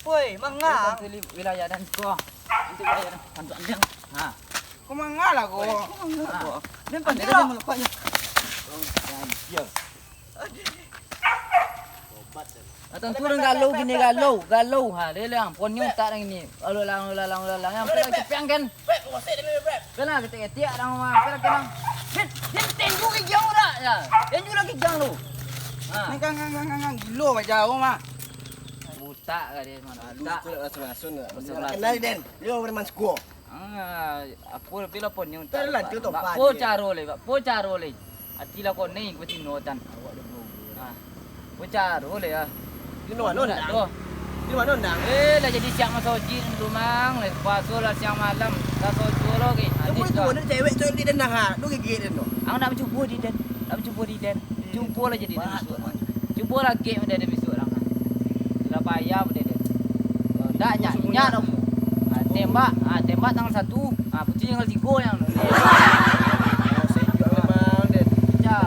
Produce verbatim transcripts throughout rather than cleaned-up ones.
Woi, mangang. Itu wilayah dan ko. Itu wilayah dan pantuan dia. Ha. Ko mangang lah ko. Woi, ko mangang ko. Ha. Dan pandai dia melupaknya. Oh, ya. Atang turun galau gini, galau, galau. Ha, dia lang, ponyong tak lang ini. Lalu lang, lalu lang, lalu lang. Yang pegang cepiang kan? Kena ketek-ketek orang rumah. Kena, kena. Din, din, tinju kijang udah. Ya. Tinju lah kijang lu. Ha. Ni kan, kan, kan, kan, kan. Gilo baca aku mah. Butak kah dia, mana? Butak. Langsung-langsung. Kenal, Den. Dia orang preman sekuo. Ah, apo tapi lah ponyong tak. Bak po caro le, bak po caro le. Ati lah koning ko Cino tan. Awak dah berubah. Ah, po caro le ah. Di mana nak tu? Di mana nak? Eh, lah jadi siap masojik dulu, Mang. Lah puaso lah siang malam. Lah sojo lo ke. Kamu itu ada cewek cewek di dendang ha. Tu gigit den tu. Ang nak mencubo di den. Nak mencubo di den. Cubo lah jadi den bisuak. Cubo lah gek model den bisuak lah. Lah payah model den. Ndak nyak, nyak dong. Ah, tembak, ah, tembak tanggal satu. Ah, putuih tanggal tigo yang tu. Oh, sejuk memang den. Pecah.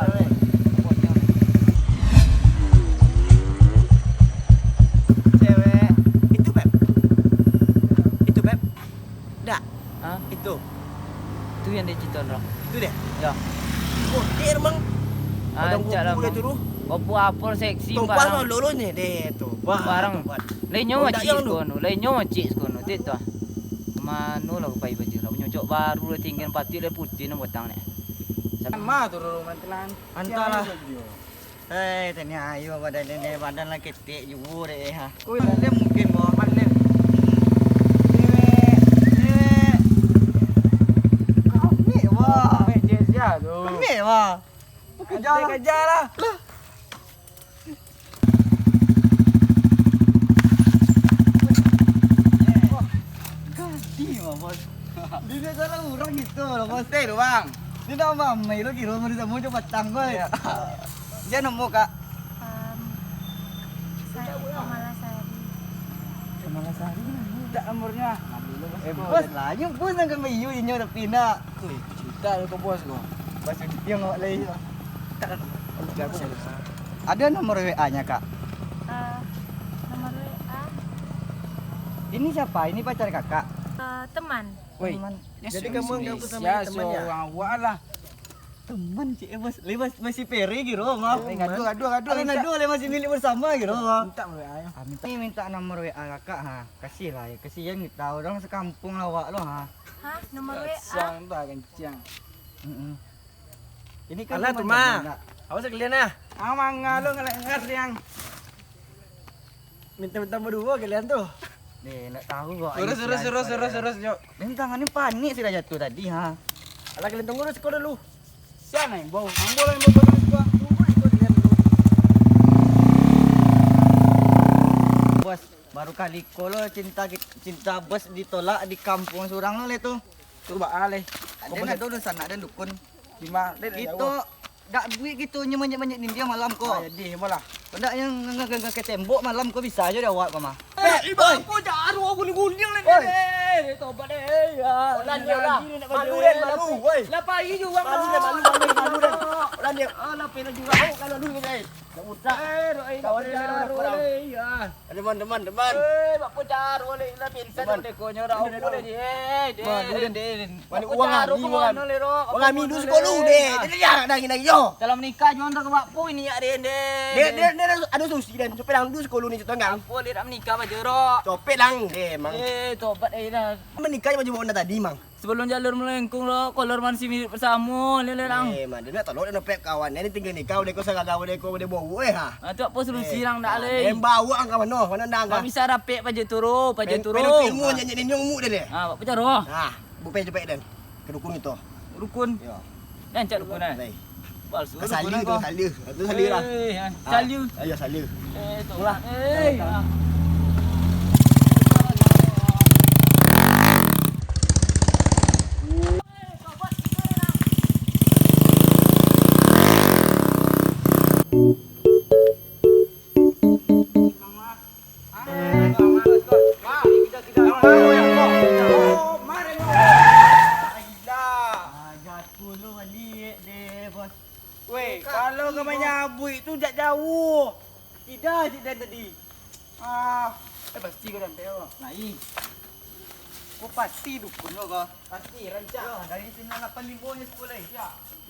Cewek. Itu, Beb. Itu, Beb. Dak. Ha? Itu. Tu yang dia cerita orang. Itu dia? Ya. Oh, dia emang. Ah, cak lah, Bang. Opo apo seksi. Tompah barang. Lo, lo ni. Deh, tu. Wah, barang. Lain nyo macik sekono. Lain nyo macik sekono. Tik tu. Mano lah pai baju. Lah nyocok baru lah tinggal patik lah putih nak botang ni. Ma tu dulu mantelan. Antahlah. Hei, tanya ayo badan ni, badan lah ketek juo dek, ha. Kau yang mungkin bawa pandai. Cewek, cewek. Kau ni, wah. Cewek dia tu. Kau ni, wah. Kejar lah. Kejar lah. Lah. Gadi mah, Bos. Dia salah urang gitu loh, Bos. Teh tu, Bang. Dia tambah mai lo kiro mau disambung jo patang, Bos. Iya. Dia nomor, Kak. Em, saya Kamalasari. Kamalasari, tak nomornya. Eh, Bos lah, nyo Bos nak kami iyo inyo tapi nak. Wih, cinta lo ke Bos ko. Bos yang awak lai. Ada nomor W A-nya, Kak? Eh, nomor W A. Ini siapa? Ini pacar Kakak? Eh, teman. Woi, teman. Jadi kamu anggap aku sama teman ya? Seorang awak lah. Teman cik, eh, Bos. Lai mas-, masih peri gitu, Bang. Eh, gaduh, gaduh, gaduh, minta. Gaduh, lai masih milik bersama gitu, Bang. Minta W A-nya. Ah, minta. Ini minta nomor W A Kakak, ha. Kasih lah, ya. Kasihan kita, orang sekampung lah awak lo, ha. Hah? Nomor W A? Sang dah kencang. Heeh. Ini kan alah, teman tu mah. Awas kalian ah. Ah, manga lo ngelak-ngelak yang. Minta-minta berdua kalian tu. Deh, nak tahu kok. Terus, terus, terus, terus, terus, Jok. Bintang ni panik sudah jatuh tadi, ha. Alah, kalian tunggu dulu, sekolah dulu. Siapa yang bawa? Ambo lah yang bawa, bawa, bawa. Tunggu di sekolah kalian dulu. Bos, baru kali ko lo cinta, cinta bos ditolak di kampung surang lo le tu. Tu baa le. Ada nak dulu sanak dan dukun. Di ma-, de-, de-, itu jauh. Dak buik gitu nyo manjek-manjek dindiang malam ko. Ah, jadi, malah. Ndak yang nge-, nge-, nge-, ke tembok malam ko bisa aja deh awak ko mah. Eh, ibu aku jaru guling-guling ni. Oi. Eh, tobat deh, ya. Malu deh, malu, woi. Lah pai juga malu deh, malu, malu, malu deh. Malu deh. Ah, lah pai juga. Malu dulu, guys. Dah mudah. Eh, doa ini kawan dia jaru deh, ya. Teman, teman, teman. Eh, bak pacar boleh lah pingsan. Teman. Dek konyo dah. Dek, dek, dek. Eh, dek, dek. Wani uang kami, uang kami. Uang kami duo sapuluh deh. Jadi jangan nangis-nangis yo. Dalam nikah juo tak kebak pun ini ya deh, deh. Dek, dek, dek, ado solusi dan supaya dalam duo sapuluh ni contoh enggak. Apo dek nak menikah baju rok. Copet lang deh, Mang. Eh, tobat eh dah. Menikah baju bawa tadi, Mang. Sebelum jalur melengkung lo, kolor masih milik bersamo, lele lang. Eh, Mang, dia nak tolong dia nopek kawan. Ini tinggal nikah, udah kau sagagau, udah kau udah bawa eh ha. Ah, tu apo solusi lang dak leh. Dia bawa angka mano, mano dah angka. Bisa dapek paja turu, paja turu. Ilmu nyanyi ni nyomuk dia deh. Ah, bak paja roh. Ah. Bupai cepek den. Ka dukun itu. Dukun? Yo. Nan cak dukun, eh? Lai. Palsu ka dukun sali tu, sali. Tu sali lah. Eh, ha. Ah, sali. Ayo, sali. Eh, tu lah. Eh, ha. Weh, kalau ka manyabuik tu jak jauah. Tidak, cik dan tadi. Ah, eh, pasti ko sampai ko. Lai. Ko pasti dukun ko. Pasti, rancak. Yo, dari sinan lapan limo nyo siko lai.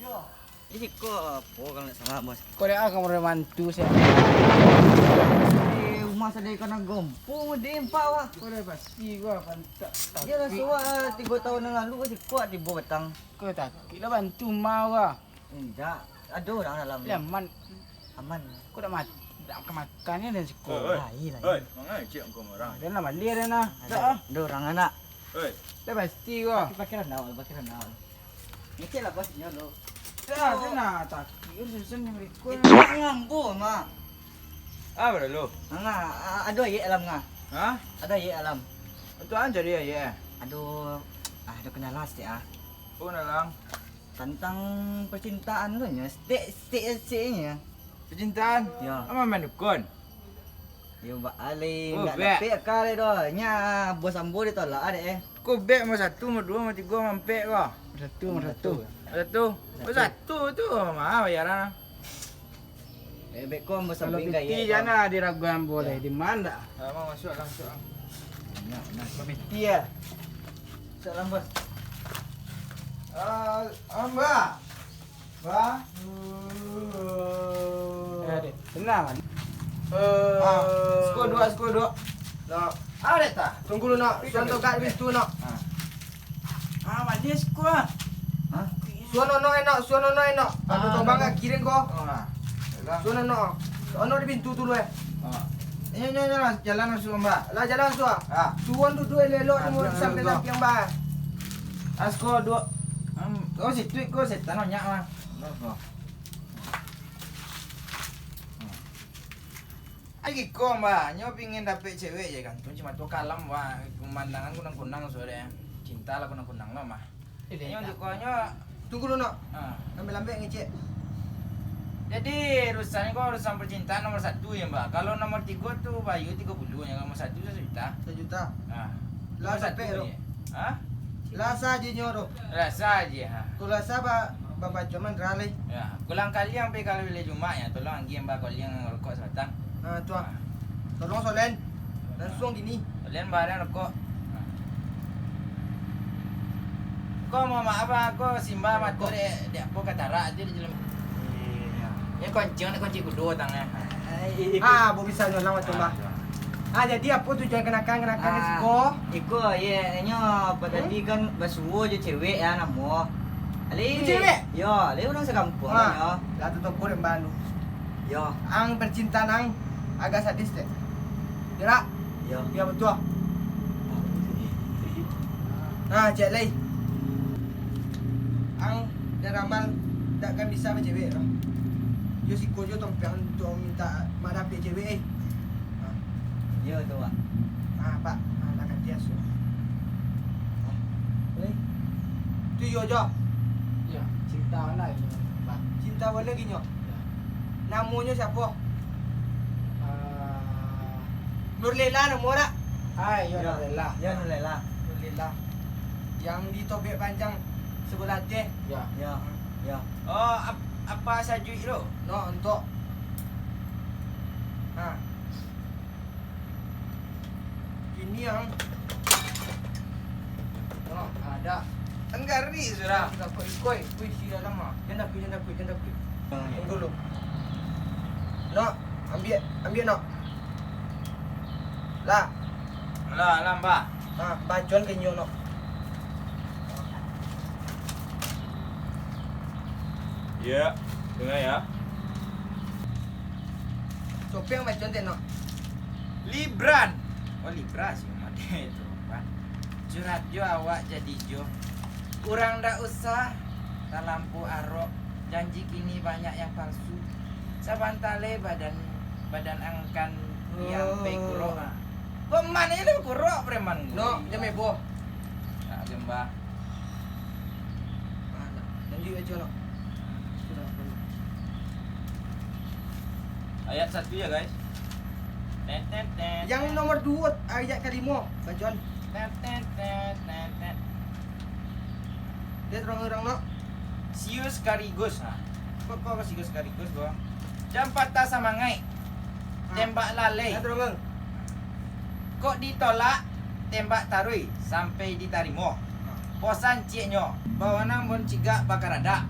Yo. Isi ko apo kalau ndak salah, Bos? Ko dek ah, kamar mantu sia. Eh, rumah sadai kana gompong, deh, empat wah. Ko dek pasti ko pantak. Yo lah, suah ah, tigo tahun nan lalu ko siko tibo batang. Ko takik lah bantu ma ko. Indak, ado urang dalam. Lah, aman. Aman. Ko dak mat-, dak makan-makan ni dan siko. Oi, oi. Lai, lai. Oi, mangaji angko urang. Dah lah, baliak dah nah. Ado, dah ah. Ado urang anak. Oi. Dah pasti ko. Pakai, pakai randau, pakai randau. Ngecek lah bosnyo lo. Dah, dah nah, takik susun yang berikut. Itu yang ambo, Mak. Ah, bro, lo. Nga, a-, ado ayek alam nga. Hah? Ado ayek alam. Untuk an cari ayek, eh? Ado, ah, ado kenalan saketek, ah. Oh, kenalan. Tantang percintaan tu nyo, saketek, saketek, saketek nyo. Percintaan? Yo. Aman main dukun? Yo, baa lai, oh, ndak bek. Dapek aka lai doh. Nya, bos ambo ditolak ah, dek, eh. Ko bek, nomor satu, nomor duo, nomor tigo, nomor ampek ko? Nomor satu, nomor satu. Nomor satu? Nomor satu tu, ma bayaran? Eh, bek ko, bos ambo. Kalau piti, jan lah diraguan, boleh. Yo. Di mana? Ah, ma, masuak lah, masuak lah. Nah, nah. Ko piti yo. Masuak lah, Bos. Ah, Mbah. Bah. Eh, dek. Tenang. Eh, ah, siko duo, siko duo. Nak. Ah, dek ta? Tunggu lu, nak. Suan togak di pintu, nak. Ah. Ah, manis ko, ah. Hah? Suan, nak, nak, nak. Suan, nak, nak, nak. Ado tobang ka kirim ko. Oh, ah. Suan, nak, nak. Nak di pintu tu lu, eh. Ah. Nyo, nyo, nyo, lah, jalan masuak, Mbah. Lah, jalan masuak, ah. Ah. Suruah duduak elok-elok, ah, tunggu duduak, sampai duduak. Sampiang, Mbah. Asko duo. Am, oh, situ iko setan banyak, Mbah. Lagi ko, Mbah, nyo pingin dapek cewek je kan. Tu cuma tu kalam, Mbah. Pemandangan kunang-kunang sudah. Cinta lah kunang-kunang lah, Mbah. Inyo untuak ko nyo. Tunggu dulu, Nok. Ha. Lambek-lambek ngecek. Jadi, urusan ko urusan percintaan nomor satu ya, Mbak. Kalau nomor tigo tu bayu tigo puluh, yang nomor satu sajuta. Sajuta. Ha. Lah, nomor satu sampai, Dok. Ha? Lah sajo nyo, Dok. Lah sajo, ha. Tu lah sa ba-, babaco mandra lai. Ya, pulang kaliang pai kalau hari Jumat ya, tolong agiah Mbak kaliang rokok sabatang. Ha, tu ah. Ha. Tolong, Solen. Langsuang kini. Kalian barang rokok. Ko, mohon maaf, ah, ko simbah mato dek, dek apo katarak tu di jalan. Iyo. Ini koncing, ini koncing kudo tangan. Ah, bo bisa nyolang mato, Mbah. Ah, jadi apo tujuan kanakan-kanakan di siko? Iko, ye, inyo apo tadi kan basuo jo cewek ya, namo. Alih. Cewek? Yo, alih urang sakampuang yo. Lah tu toko dek Mbah tu. Yo. Ang percintaan ang agak sadis dek. Yo dak? Yo. Yo, batua. Nah, cek lai. Ang dan Ramal dak kan bisa bacewek doh. Yo siko jo tompiang untuak minta madapek cewek, eh. Nah. Yo tu, Pak. Nah, Pak. Nah, dah ganti asuh. Eh. Tu yo jo. Yo, cinta mana ini, Pak? Cinta mana ginyo? Namonyo siapo? Ah. Nurlela namo dak? Ah, iyo, Nurlela. Iyo, Nurlela. Nurlela. Yang di tobek panjang sabalah ateh. Iyo. Iyo. Iyo. Oh, ap-, apa sajuik tu? No, ontok. Ha. Kini ang. Oh, ada. Tanggari sudah. Ikoi, ikoi, ikoi si dalam ah. Jan takuik, jan takuik, jan takuik. Tunggu lu. Nok, ambiak, ambiak, Nok. Lah. Lah, lah, Mbah. Ha, bacoan ka inyo, Nok. Iyo, danga yo. Sopiang bacoan teh, Nok. Libran. Oh, Libra sih, mode tu, Pan. Curhat jo awak jadi jo. Urang ndak usah talampau arok. Janji kini banyak yang palsu. Sabanta lai badan, badan ang kan diampai kurok, ah. Preman aja lah kurok, preman. Nok, jan heboh. Nak jembah. Ah, nak. Lanjut aja, Nok. Sudah, sudah. Ayat satu ya, guys. Tet, tet, tet, tet. Yang nomor dua, ayat kelima, bacoan. Tet, tet, tet, tet, tet. Dia terang-terang, Nok. Sius karigus, nah. Kok, kok sius karigus, Bang? Jan patah samangaik. Ah. Tembak lalai. Dah terang, Bang. Kok ditolak, tembak taruih sampai ditarimo. Posan cieknyo, bawanang bon cigak bakaradak.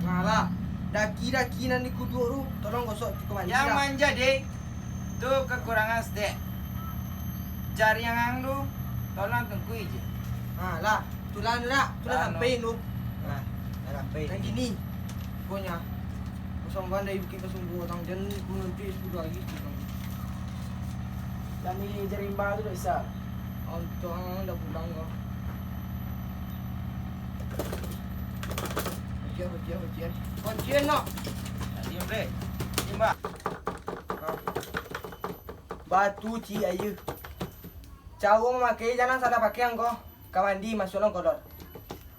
Nah lah, daki-daki nan di kuduak tu, tolong gosok cukup mandi. Yang lah manjadi tu kakurangan stek. Jariang ang tu, tolong tungkui je. Nah lah, tulah tu nak, tulah anu sampai tu. Nah, dah sampai. Yang gini, pokoknya. Kosong dari Bukik Kasumbu, tang jan manuntuik sepuluh hari. Yang ni jarimba tu dak bisa. Untuang dah pulang ko. Bajian, bajian, bajian. Bajian nak. Diam, Bre. Diam, Bah. Ha. Batu ci ayu. Caro mamakai, jangan salah pakai angko. Ka mandi, masuak dalam kolor.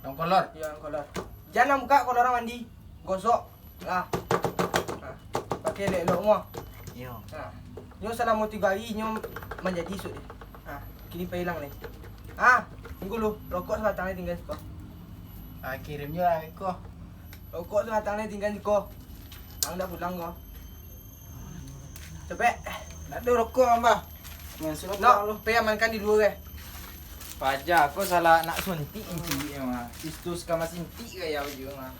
Dalam kolor? Iyo, dalam kolor. Jangan buka kolor mandi. Gosok. Lah. Nah, pakai elok-elok mo. Iyo. Nah. Nyo salamo tigo ari nyo manjadi isuak deh. Nah, kini pailang deh. Ah, tunggu lu. Rokok sabatang lai tingga siko. Ah, kirim jo lah ko. Rokok sabatang lai tingga siko. Ang dak pulang ko. Capek. Nak ado rokok, Mbah. Nah, sudah pulang lu. Nok, pai amankan di lua, eh. Paja, ko salah nak suntik ciek mah. Sistus ka masintik gaya baju mah.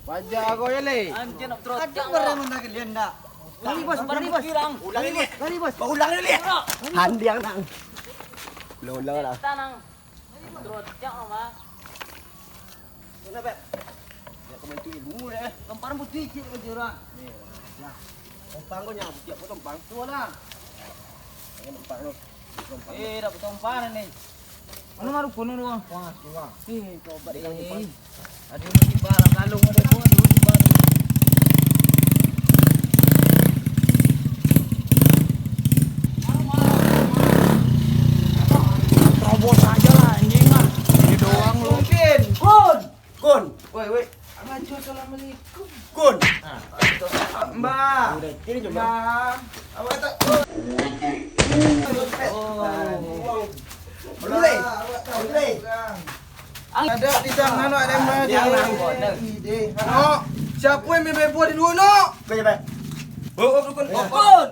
Paja ko yo, Le. Anjir, nak terus. Ada barang mentah kalian dak? Lari, bos, lari, bos. Ulang ni. Lari, bos. Ulang ni. Handiang nang. Ulang, ulang lah. Tanang. Terocak mah. Mana, Beb? Ya, kau bantu ilmu deh. Tompang butuh izin ke jurang? Ni, ya. Tompang kau nyamuk, ya, kau tompang tu lah. Ini tompang tu. Tompang tu. Eh, dak tompang ni. Anu maru kuno tu, Bang. Wah, tu, Bang. Eh, coba deh. Aduh, di barang kalung ada pun, aduh, di barang. Terobos aja lah, anjing lah. Ini doang lu. Mungkin. Kun. Kun. Woi, woi. Abang Jo, assalamualaikum. Kun. Ah, Mbah. Udah, sini, coba. Mbah. Awak tak. Oh. Belum, Le. Belum, Le. Ada di tangan, ada. Dia orang. Nok, siapa yang main bebo di luar, Nok? Baik, baik. Oh, oh, Kun. Kun.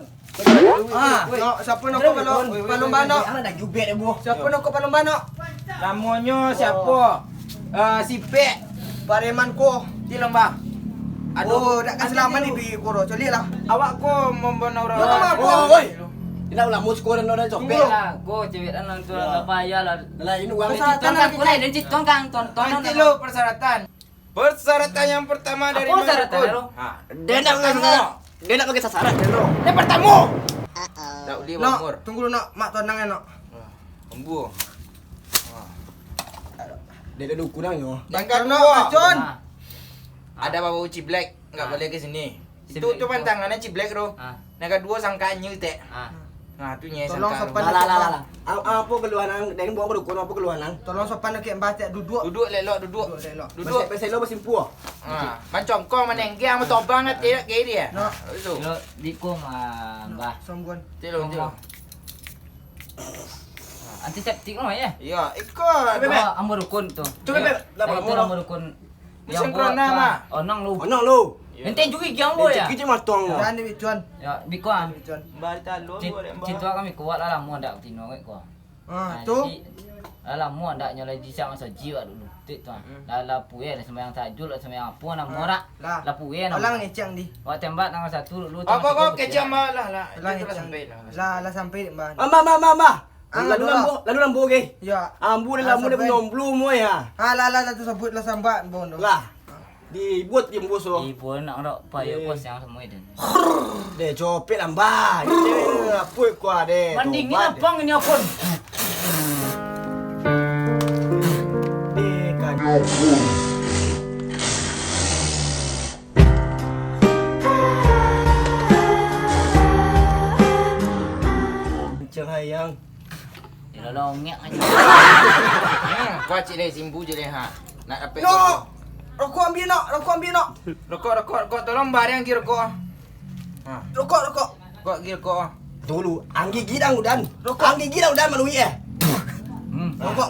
Ah, Nok, siapa nokok palomba, Nok? Anak dah jubek deh, boh. Siapa nokok palomba, Nok? Namonyo siapa? Ah, Sipek. Pareman ko. Di lomba. Aduh, dak kan selamat ni, bi koro. Coliak lah. Awak ko membuat orang. Yo, oi. Tidak lamo sekolah no dah copek. Lah, ko cewek dan orang tua lah payah lah. Lah, ini uang. Persyaratan lah, kita. Nanti lo persyaratan. Persyaratan yang pertama dari Apa syaratan, Bro? Ha. Dia nak pakai sasaran. Dia nak pakai sasaran, dia, Bro. Yang pertama. Tak boleh Nok, umur. Tunggu dulu, Nok. Mak tonang ya, Nok. Ha. Tunggu. Ha. Dia ada dukun aja. Yang kedua. Racun. Ha. Ada bau ciblek, enggak boleh ke sini. Itu, itu pantangan ciblek tu. Ha. Nan kaduo sangka nyo tek. Ah. Nah, tu nyo. Tolong sangka sopan. Lah, lah, lah, lah. Apo keluhan ang? Den buang berukun, apo keluhan ang? Tolong sopan nak kek Mbah, tek duduk. Duduk lelok, duduk. Duduk lelok. Duduk. Besek, besek lo bersimpuh. Ah, mancongkong, manenggang, matobang, tek kiri dia. Nah. Itu. Lo dikong, ah, Mbah. Sombong. Tilo, tilo. Antiseptik lo ya? Iya, ikut. Oh, ambo dukun tu. Coba, Beb. Lah, itu ambo dukun. Yang buat apa? Onang lu. Onang lu. Ente juri giang boy ya? Kecil matang. Jangan di Tuan. Ya, biko ah. Di Tuan. Cit-, cit tu kami kuat lah, lamo ndak tino ko. Ah, tu. Jadi, lah lamo ndak nyo lai disiap maso jiwa dulu. Tik tu ah. Lah, lah puye, lah sembahyang tahajud, lah sembahyang apo namo rak? Lah puye namo. Alang ngecek di. Wak tembak tanggal satu dulu. Apa kau kecek malah lah. Alang ngecek. Lah, lah sampai di Mbah. Mbah, Mbah, Mbah, Mbah. Lalu lambo, lalu lambo, oke. Ya. Ambo dah lamo dah punyo ombo mo ya. Ah, lah, lah, lah, tu sabut lah sambat, bon, tu. Lah. Dibuat je, bos, tu. Ibu nak rak payah bos yang semua itu. Deh, copek lah, Mbah. Deh, apa kau deh? Mendingin apa ngini akun? Deh, kan. Kencang hayang. Dia lolongek aja. Hmm, kau cik deh, simbu je deh, ha. Nak dapek. Nok! Rokok ambil, Nok! Rokok ambil, Nok! Rokok, rokok, rokok. Tolong bareng lagi rokok. Ha. Rokok, rokok. Rokok lagi rokok. Dulu, ang gigi dang udan. Rokok. Ang gigi dang udan maluik eh. Hmm. Rokok.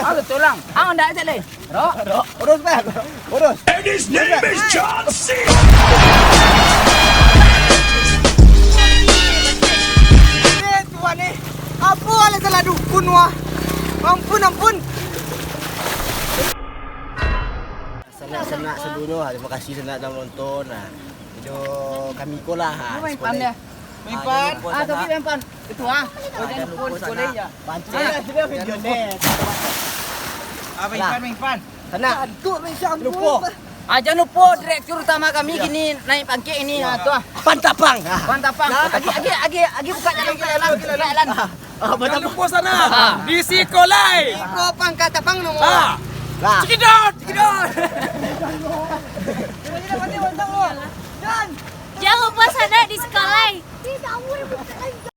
Ah, betul, Lang. Ah, ndak cak leh. Rok. Rok. Urus, Bang. Urus. And his name is John C. Eh, Tuhan, eh. Apo lah salah dukun, wah. Ampun, ampun. Sanak-sanak sadonyo, tarimo kasih sanak lah nonton. Nah, video kami ko lah, ha, Main sekolah. Pan dia. Main Ah, pan. Jangan lupa Ah, sanak. Tapi main pan. Itu ah. Oh, Ah, jangan jangan lupa lupa sanak. Sekolah ya. Pancing Ah. Lah, sudah video ni. Ah, main Nah. Pan, main pan. Sanak. Aduh, main sambung. Lupa. Ah, jangan lupa direktur utama kami Ya. Kini naik pangkek ini, Ya. Ah, tu ah. Pantapang. Ah. Pantapang. Nah. Agi, agi, agi, agi buka jalan, buka jalan, buka jalan. Ah. Ah, Jangan lupa sanak. Ah. Di Sikolai. Iko pangkat tapang nomor. Ah. Lah. Cekidot, cekidot. Jangan lupa sanak di Sikolai.